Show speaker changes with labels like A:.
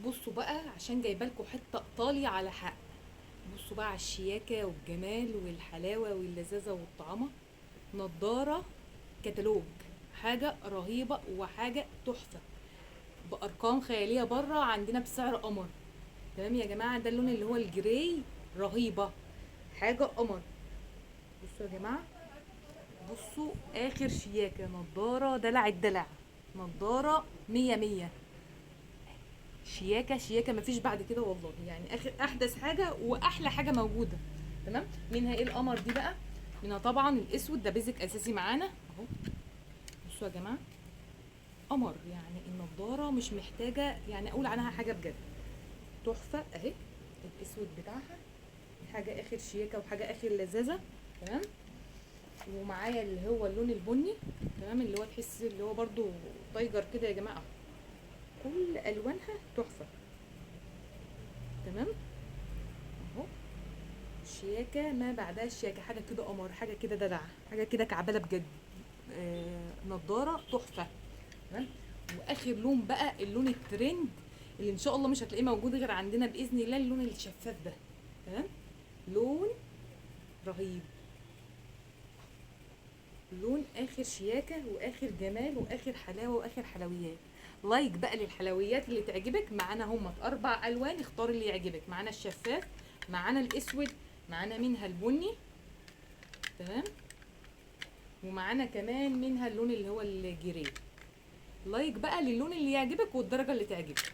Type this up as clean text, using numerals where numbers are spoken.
A: بصوا بقى عشان جايبه لكم حتة ايطالي على حق. بصوا بقى على الشياكه والجمال والحلاوه واللذاذه والطعامه. نضاره كتالوج، حاجة رهيبة وحاجه تحفة بارقام خيالية بره، عندنا بسعر قمر. تمام يا جماعة، ده اللون اللي هو ال gray، رهيبة، حاجة قمر. بصوا يا جماعة، بصوا اخر شياكه، نضاره دلع الدلع، نضاره مية مية، شياكه شياكه مفيش بعد كده والله، يعني اخر احدث حاجة واحلى حاجة موجودة. تمام. منها ايه القمر دي بقى؟ منها طبعا الاسود، ده basic اساسي معانا اهو. بصوا يا جماعة قمر، يعني النضارة مش محتاجه يعني اقول عنها حاجة بجد، تحفة اهي. الاسود بتاعها حاجة اخر شياكه وحاجه اخر لذاذه. تمام. ومعايا اللي هو اللون البني، تمام، اللي هو تحس اللي هو برضو tiger كده يا جماعة، كل الوانها تحفة. تمام اهو، شياكه ما بعدها شياكه، حاجة كده قمر، حاجة كده دلع، حاجة كده كعبله بجد. نضاره تحفة. تمام. واخر لون بقى اللون الترند اللي ان شاء الله مش هتلاقيه موجود غير عندنا باذن الله، اللون الشفاف ده. تمام، لون رهيب، لون اخر شياكه واخر جمال واخر حلاوة واخر حلويات. like بقى للحلويات اللي تعجبك. معانا هما 4 الوان، اختار اللي يعجبك. معانا الشفاف، معانا الاسود، معانا منها البني، تمام، ومعانا كمان منها اللون اللي هو ال gray. like بقى للون اللي يعجبك والدرجة اللي تعجبك.